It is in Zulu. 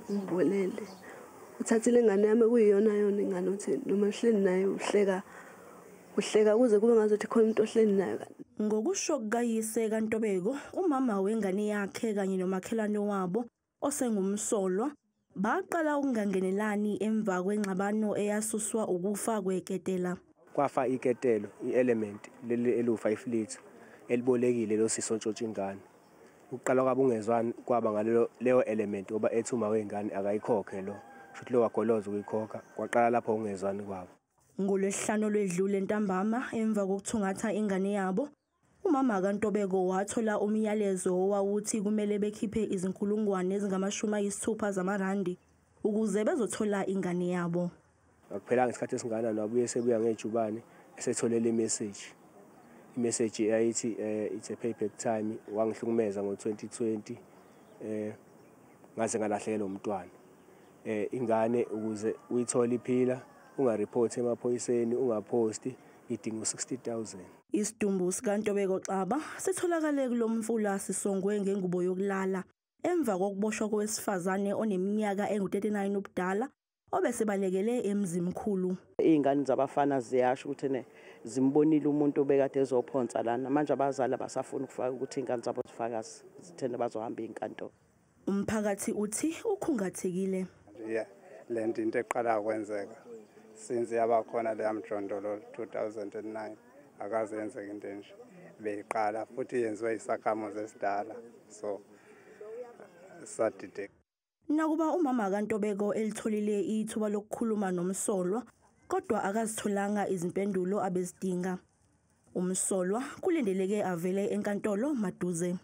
Ungibulele. Uthathile ingane yami kuyiyona yona ingane uthi noma uhleli naye uhleka uhleka kuze kube ngazuthi khona umuntu ohleli naye. Ngokusho kukayise kaNtobeko, umama wengane yakhe kanye nomakhelwane wabo osengumsolwa baqala ukungangenelani emva kwengxabano eyasuswa ukufa kweketela. Kwafa iketelo, i-element leli eliwu-5 litre elibolekile lo sisi ontshontsha ingane. Ukuqala kwabo ungezwani kwaba ngalelo leyo element ngoba ethi uma wengane akayikhokhe lo, kusho lo wagoloza ukuyikhokha, kwaqala lapho ungezwani kwabo. NgoLwesihlanu olwedlule ntambama emva kokuthungatha ingane yabo, umama kaNtobeko wathola umyalezo owawuthi kumele bekhiphe 60,000 zamarandi ukuze bezothola ingane yabo. Akuphelanga isikhathi esingakanani wabuye sebuya ngejubane esetholele imessage. Imessage eyayithi it's a payback time, wangihlukumeza ngo-2020 ngaze ngalahlekelwa umntwana. Ingane ukuze uyithole iphila ungareport emaphoyiseni, ungaposti, idinga u-60,000. Isidumbu sikaNtobeko Xaba sitholakale kulomfula sisongwe ngengubo yokulala emva kokuboshwa kowesifazane oneminyaka engu-39 ubudala obesebalekele eMzimkhulu. Iy'ngane zabafana ziyasho ukuthi ne zimbonile umuntu obekade ezophonsa lana, manje abazali abasafuni ukufaka ukuthi iy'ngane zabo zifakaze zithene bazohamba iy'nkantolo. Umphakathi uthi ukhungathekile. Yeah, le nto into eqala kwenzeka since yabakhona leya mjondolo 2009 akaze yenzeka into enje. Beyiqala futhi yenziwe isakhamuzi esidala, so sadideka. Nakuba umama kaNtobeko elitholile ithuba lokukhuluma nomsolwa, kodwa akazitholanga izimpendulo abezidinga. Umsolwa kulindeleke avele enkantolo maduze.